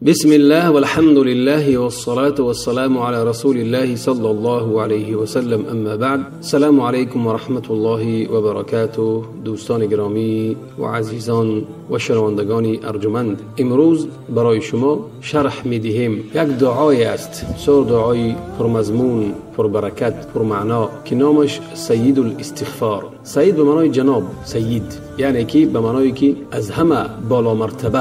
بسم الله والحمد لله والصلاة والسلام على رسول الله صلى الله عليه وسلم اما بعد السلام علیکم و رحمت الله و برکاته. دوستان گرامی و عزیزان و شنوندگان ارجمند، امروز برای شما شرح میدهیم یک دعای است، بسیار دعای پرمضمون، پربرکت، پرمعنا که نامش سید الاستغفار. سید به معنای جناب، سید یعنی که به معنای که از همه بالا مرتبه،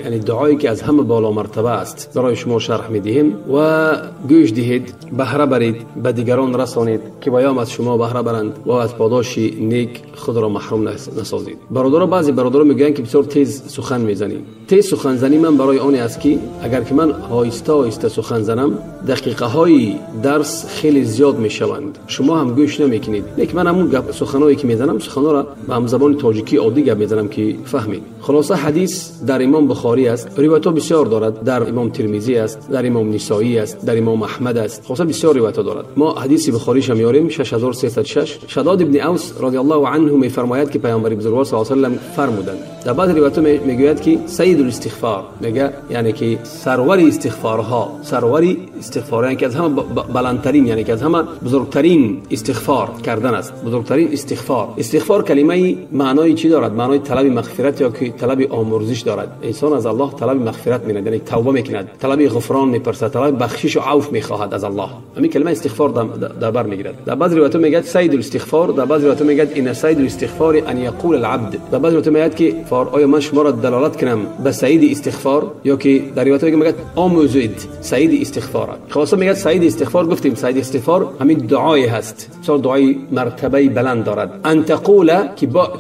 یعنی دعایی که از همه بالا مرتبه است برای شما شرح میدهیم و گوش دهید، بهره برید، به دیگران رسانید که بیام از شما بهره برند و از پاداش نیک خود را محروم نسازید. برادرها، بعضی برادرها میگن که بسیار تیز سخن میزنی. تیز سخن زنی من برای آن است که اگر که من آهسته آهسته سخن زنم دقیقه های درس خیلی زیاد میشوند، شما هم گوش نمیکنید. لیکن من همون سخنایی که میزنم سخنا را به هم زبان تاجیکی عادی گپ میزنم که فهمید. خلاصه حدیث در امام بخاری است، روایت بسیار دارد، در امام ترمذی است، در امام نسائی است، در امام احمد است، خلاصه بسیار روایت دارد. ما حدیث بخاری شم میاریم 6306. شداد ابن اوس رضی الله عنه میفرماید که پیامبر بزرگوار صلی الله علیه و سلم فرمودند. در بعض روایت میگوید که سید الاستغفار، میگه یعنی که سرور استغفارها، سرور استغفار یعنی که از همه بلندترین، یعنی که از همه بزرگترین استغفار کردن است، بزرگترین استغفار. استغفار کلمه معنای چی دارد؟ معنای طلب مغفرت یا که طلب آمرزش دارد. انسان از الله طلب مغفرت می‌کند، یعنی توبه میکند، طلب غفران میپرسد، طلب بخشش و عفو میخواهد از الله. همین کلمه استغفار در بر میگیرد. در بعض روایت‌ها میگه سید الاستغفار، در بعض روایت‌ها میگه ان سید الاستغفار ان یقول العبد. در بعض روایت‌ها میگه که آیا من شما را دلالت کنم به سید استغفار، یا که در روایت‌ها میگه آموزید سید استغفار. خلاصه میگه سید استغفار، گفتیم سید استغفار همین دعای هست، بسیار دعای مرتبه بلند دارد. ان تقول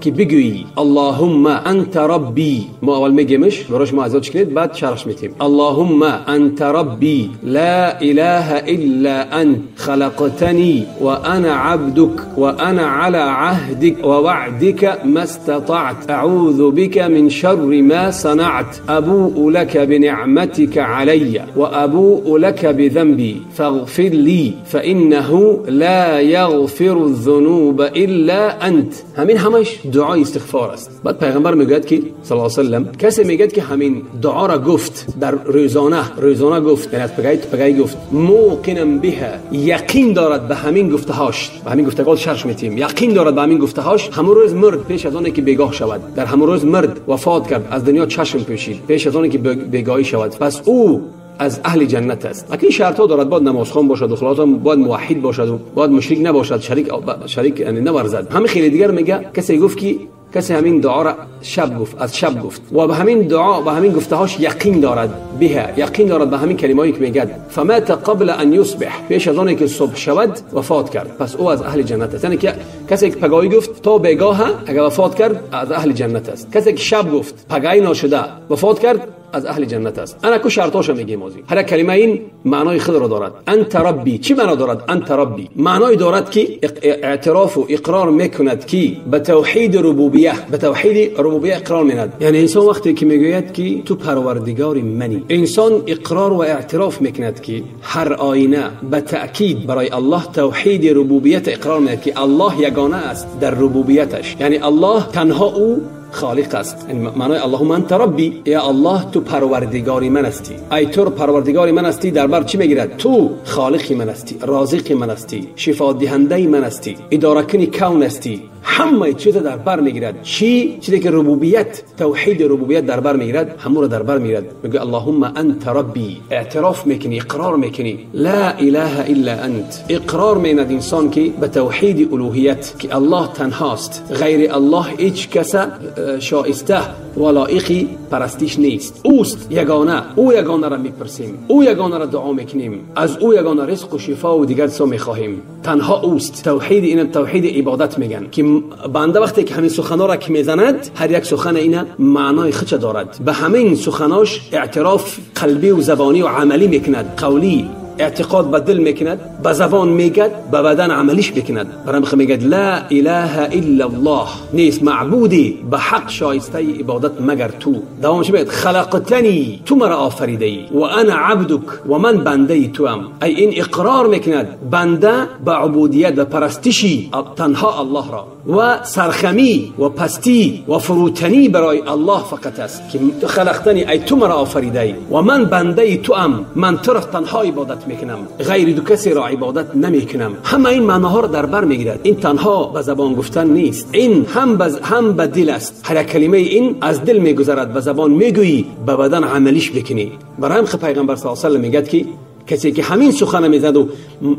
که بگویی اللهم انت ربی. ما اول میگیمش براش ما ازاد کنید بعد شرحش میتیم. اللهم انت ربی لا اله الا انت خلقتنی وانا عبدك وانا على عهدك ووعدك ما استطعت اعوذ بك من شر ما صنعت ابوء لك بنعمتك علي وابوء لك بذنبي فاغفر لي فانه لا یغفر الذنوب الا انت. همین همش دعای استغفار است. بعد پیغمبر میگوید که صلی الله علیه و سلم کسی میگه که همین دعا را گفت در روزانه گفت، یعنی از پگای گفت، موقنا بها، یقین دارد به همین گفتهاش، به همین گفتگاه شرح میتیم، یقین دارد به همین گفتهاش، همون روز مرد پیش از آن که بیگاه شود، در همون روز مرد وفات کرد، از دنیا چشم پوشید پیش از آن که بیگاهی شود، پس او از اهل جنت است. لکن شرط ها دارد، باید نمازخوان باشد و خلاص باید موحد باشد و باید مشرک نباشد، شریک یعنی نورزد. همین خیلی دیگر میگه کسی گفت که کسی همین دعا را شب گفت، از شب گفت و به همین دعا، به همین گفتهاش یقین دارد، بها یقین دارد به همین کلمه‌ای که میگه، فمات قبل ان یصبح، پیش از آن که صبح شود وفات کرد، پس او از اهل جنت است. یعنی که کسی که پگاهی گفت تا بیگاه اگر وفات کرد از اهل جنت است. کسی که شب گفت پگاهی نشده وفات کرد از اهل جنت است. انا کو شرطاشو میگیم ازی. هر کلمه این معنای خود را دارد. انت ربی چی معنا دارد؟ انت ربی معنای دارد که اعتراف و اقرار میکند که به توحید ربوبیه، به توحید ربوبیه اقرار میکند. یعنی انسان وقتی که میگوید که تو پروردگار منی، انسان اقرار و اعتراف میکند که هر آینه به تأکید برای الله توحید ربوبیت اقرار میکند که الله یگانه است در ربوبیتش، یعنی الله تنها او خالق است. معنای اللهم انت ربی، یا الله تو پروردگار من هستی. ای تو پروردگار من هستی در بر چی میگیرد؟ تو خالق من هستی، رازق من هستی، شفا دهنده من هستی، اداره کنی کون هستی، همه چیز در بر میگیرد. چی؟ چیزی که ربوبیت، توحید ربوبیت در بر میگیرد، همون رو در بر میگیرد. میگه اللهم انت ربی، اعتراف میکنی، اقرار میکنی، لا اله الا انت. اقرار میند انسان که به توحید الوهیت که الله تنهاست، غیر الله هیچ کس شایسته و لایقی پرستش نیست، اوست یگانه، او یگانه را میپرسیم، او یگانه را دعا میکنیم، از او یگانه رزق و شفا و دیگر چیزا میخواهیم، تنها اوست. توحید، این توحید عبادت میگن که بنده وقتی که همین سخنا را که میزند، هر یک سخن اینا معنای خودش دارد، به همین سخناش اعتراف قلبی و زبانی و عملی میکند، قولی اعتقاد به دل میکند، به زبان میگد، به بدن عملیش میکند. برای همین میگد لا اله الا الله، نیست معبودی به حق شایسته عبادت مگر تو. دوامش میگد خلقتنی، تو مرا آفریده ای، و انا عبدک، و من بنده توام. ای این اقرار میکند بنده به عبودیت و پرستشی تنها الله را، و سرخمی و پستی و فروتنی برای الله فقط است که خلقتنی، ای تو مرا آفریده ای و من بنده توام، من تو را تنها عبادت میکنم، غیر دو کسی را عبادت نمیکنم. همه این معناها را در بر میگیرد. این تنها به زبان گفتن نیست، این هم به دل است. هر کلمه این از دل میگذرد، به زبان میگویی، به بدن عملیش بکنی. برای همین پیغمبر صلی الله علیه و سلم میگه که کسی که همین سخن میزد و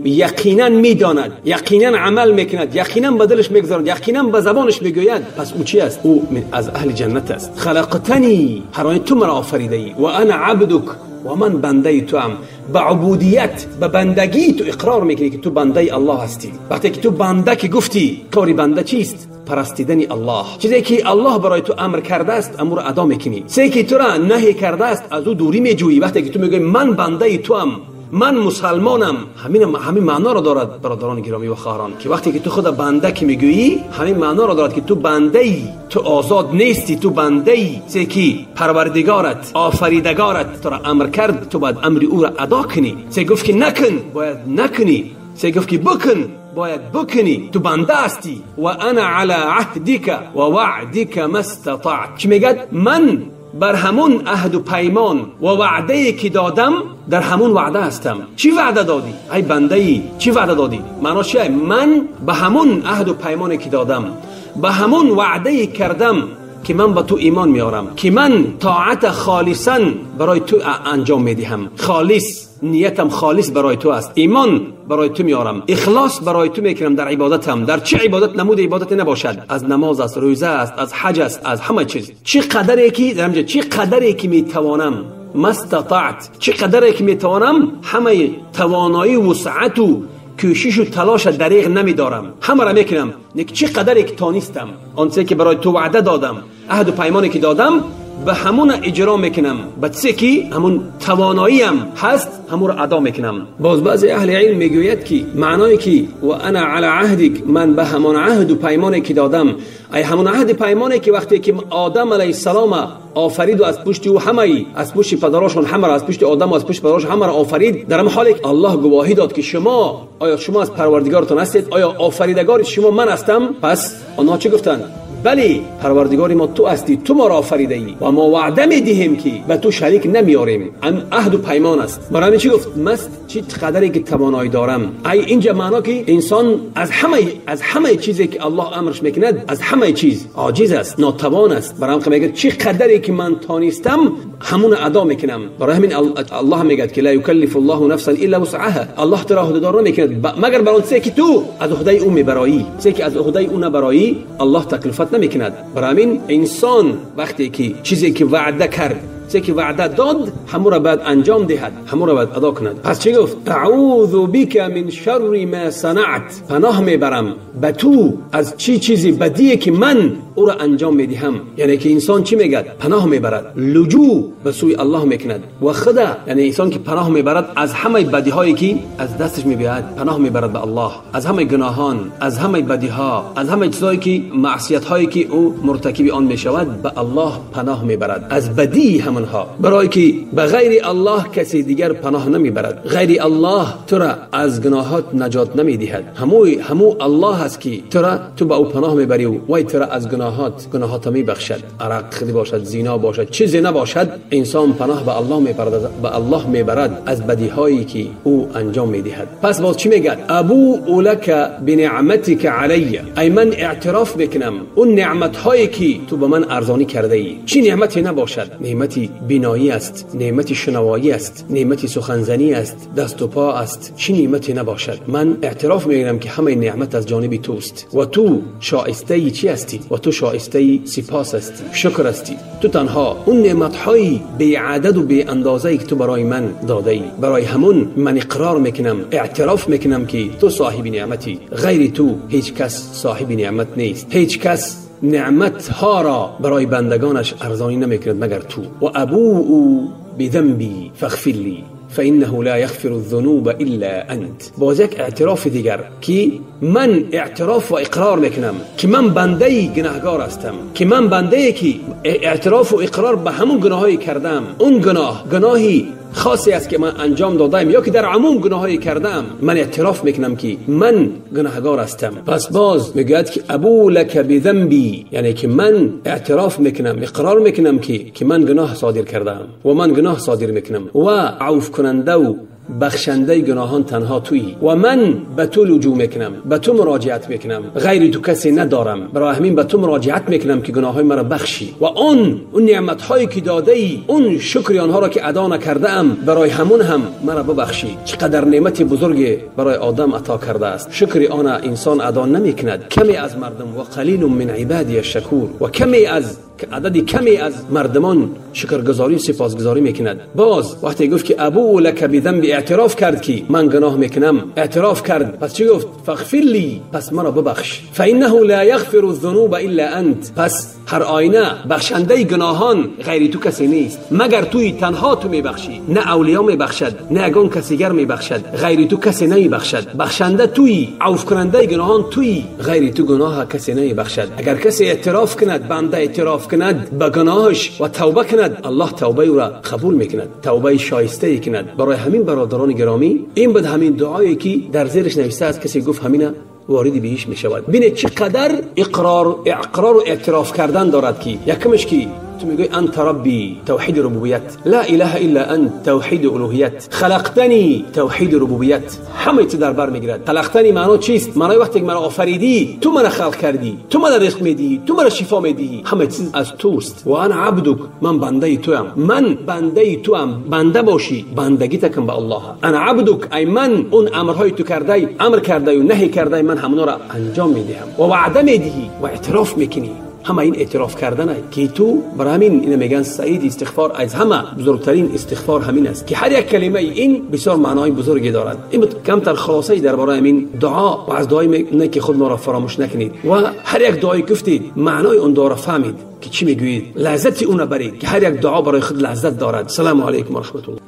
یقینا میداند، یقینا عمل میکند، یقینا به دلش میگذارد، یقینا به زبانش میگوید، پس او چی است؟ او از اهل جنت است. خلقتنی، هر آن تو مرا آفریده ای، و انا عبدک، و من بنده تو ام. به عبودیت، به بندگی تو اقرار میکنی که تو بنده الله هستی. وقتی که تو بنده که گفتی، کاری بنده چیست؟ پرستیدن الله. چیزی که الله برای تو امر کرده است امر ادا میکنی، چیزی که تو را نهی کرده است از او دوری میجویی. وقتی که تو میگویی من بنده تو ام، من مسلمانم، همین معنا را دارد برادران گرامی و خواهران، که وقتی که تو خود بنده که میگویی، همین معنا را دارد که تو بنده ای، تو آزاد نیستی، تو بنده ای. چه که پروردگارت، آفریدگارت تو را امر کرد، تو باید امر او را ادا کنی. چه گفت که نکن، باید نکنی. چه گفت که بکن، باید بکنی. تو بنده هستی. و انا علی عهدک و وعدک ما استطعت. چی میگد؟ من بر همون عهد و پیمان و وعده که دادم، در همون وعده هستم. چی وعده دادی؟ ای بنده ای، چی وعده دادی؟ معنا چیه؟ من به همون عهد و پیمانی که دادم، به همون وعده کردم که من به تو ایمان میارم، که من طاعت خالصا برای تو انجام میدهم، خالص، نیتم خالص برای تو است، ایمان برای تو میارم، اخلاص برای تو میکنم در عبادتم. در چه عبادت نمود عبادت نباشد، از نماز است، روزه است، از حج است، از همه چیز. چه قدری که در اینجا، چه قدری که میتوانم، مستطعت، چه قدری که میتوانم، همه توانایی و وسعت و کوشش و تلاش دریغ نمیدارم، همه را میکنم. چه قدری که تانستم، آنچه که برای تو وعده دادم، عهد و پیمانی که دادم، به همون اجرا میکنم، به چه که همون تواناییم هست، همون را ادا میکنم. باز بعضی اهل علم میگوید که معنای که و انا علی عهدک، من به همون عهد و پیمانی که دادم، ای همون عهد پیمانی که وقتی که آدم علیه السلام آفرید و از پشت او همه، از پشت پدراشون همه را، از پشت آدم و از پشت پدراش همه را آفرید، در حالی که الله گواهی داد که شما، آیا شما از پروردگارتون هستید؟ آیا آفریدگار شما من هستم؟ پس آنها چه گفتند؟ بلی، پروردگار ما تو هستی، تو ما را آفریده ای و ما وعده میدهیم که به تو شریک نمیاریم. عهد و پیمان است. برای چی گفت مست؟ چی قدری که توانایی دارم. ای اینجا معنا که انسان از همه چیزی که الله امرش میکند، از همه چیز عاجز است، ناتوان است. برای همین میگه چی قدری که من تانستم همون ادا میکنم. برای همین الله میگه که لا یکلف الله نفسا الا وسعها، الله تو را عهدهدار نمیکند مگر بر آن چیزی که تو از عهده او میبرایی. چیزی که از عهده او نبرایی الله تکلفت نمیکند. برای همین انسان وقتی که چیزی که وعده کرد، چیزی که وعده داد، همون را باید انجام دهد، همون را باید ادا کند. پس چی گفت؟ اعوذ بک من شر ما صنعت، پناه میبرم به تو از چی چیزی بدیه که من او را انجام میدهم. یعنی که انسان چی میگد؟ پناه میبرد، لجوع به سوی الله میکند و خدا، یعنی انسان که پناه میبرد از همه بدی هایی که از دستش میبیاد، پناه میبرد به الله، از همه گناهان، از همه بدی ها، از همه چیزهایی که معصیت هایی که او مرتکب آن میشود، به الله پناه میبرد از بدی همون ها. برای که به غیر الله کسی دیگر پناه نمیبرد، غیر الله تو را از گناهات نجات نمیدهد. همو الله است که تو را، تو به او پناه میبری و وی تو را از گناهات میبخشد. عرق خیلی باشد، زینا باشد، چیزی نباشد، انسان پناه به الله میبرد، به الله میبرد از بدی هایی که او انجام میدهد. پس باز چی میگه؟ ابوء لک بنعمتک علی، ای من اعتراف میکنم اون نعمت هایی که تو به من ارزانی کرده ای. چی نعمتی نباشد؟ نعمتی بینایی است، نعمت شنوایی است، نعمت سخنزنی است، دست و پا است، چی نعمتی نباشد؟ من اعتراف میکنم که همه نعمت از جانب توست و تو شایسته چی هستی؟ و تو شایسته سپاس هستی، شکر هستی. تو تنها اون نعمت های بی عدد و بی اندازه که تو برای من داده ای، برای همون من اقرار میکنم، اعتراف میکنم که تو صاحب نعمتی، غیر تو هیچ کس صاحب نعمت نیست، هیچ کس نعمت ها را برای بندگانش ارزانی نمیکند مگر تو. و ابوء بذنبی فاغفر لی، فإنه لا يغفر الذنوب إلا أنت. باز یک اعتراف دیگر که من اعتراف و اقرار میکنم که من بنده گناهگار هستم، که من بنده که اعتراف و اقرار به همون گناهایی کردم، اون گناه گناهی خاصی است که من انجام دادم یا که در عموم گناهایی کردم، من اعتراف میکنم که من گناهگار هستم. پس باز میگوید که ابو لک بذنبی، یعنی که من اعتراف میکنم، اقرار میکنم که من گناه صادر کردم و من گناه صادر میکنم و عفو کننده و بخشنده گناهان تنها تویی و من به تو لجوع میکنم، به تو مراجعت میکنم، غیر تو کسی ندارم، برای همین به تو مراجعت میکنم که گناههای مرا بخشی و اون نعمت هایی که داده ای، اون شکر آنها را که ادا نکرده ام، برای همون هم مرا ببخشی. چقدر نعمت بزرگ برای آدم عطا کرده است، شکر آن انسان ادا نمیکند. کمی از مردم و قلیل من عبادی الشکور، و کمی از عدد کمی از مردمان شکرگزاری و سپاسگزاری میکند. باز وقتی گفت که ابو لک بذنبی، اعتراف کرد که من گناه میکنم، اعتراف کرد. پس چی گفت؟ فاغفر لی، پس مرا ببخش. فانه لا یغفر الذنوب الا انت، پس هر آینه بخشنده گناهان غیر تو کسی نیست، مگر توی تنها تو میبخشی. نه اولیا میبخشد، نه اگون کسی دیگر میبخشد، غیر تو کسی نمیبخشد. بخشنده توی، عفو کننده گناهان توی، غیر تو گناه کسی نمیبخشد. اگر کسی اعتراف کند، بنده اعتراف کند به گناهش و توبه کند، الله توبه او را قبول میکند، توبه شایسته کند. برای همین برادران گرامی، این بود همین دعایی که در زیرش نوشته است، کسی گفت همینه وارد بهش می شود. ببینید چقدر اقرار و اعتراف کردن دارد که یکمش که تو میگوی انت ربی، توحید ربوبیت، لا اله الا انت، توحید الوهیت، خلقتنی، توحید ربوبیت، همه چیز در بر میگیرد. خلقتنی معنا چیست؟ معنای وقتی که مرا آفریدی، تو مرا خلق کردی، تو مرا رزق میدی، تو مرا شفا میدی، همه چیز از توست. و انا عبدک، من بنده توام، من بنده توام، بنده باشی، بندگی تکن به الله. انا عبدک، ای من اون امرهای تو کرده، امر کرده و نهی کرده، من همونا را انجام میدهم و وعده میدهی و اعتراف میکنی. همه این اعتراف کردنه که تو برای همین اینو میگن سعید استغفار، از همه بزرگترین استغفار همین است که هر یک کلمه این بسیار معنای بزرگی دارد. این کمتر خلاصه درباره همین دعا و از دعای نه که خود ما را فراموش نکنید و هر یک دعای گفتید معنای اون دعا را فهمید که چی میگویید، لذت اون برید که هر یک دعا برای خود لذت دارد. سلام علیکم و رحمت الله.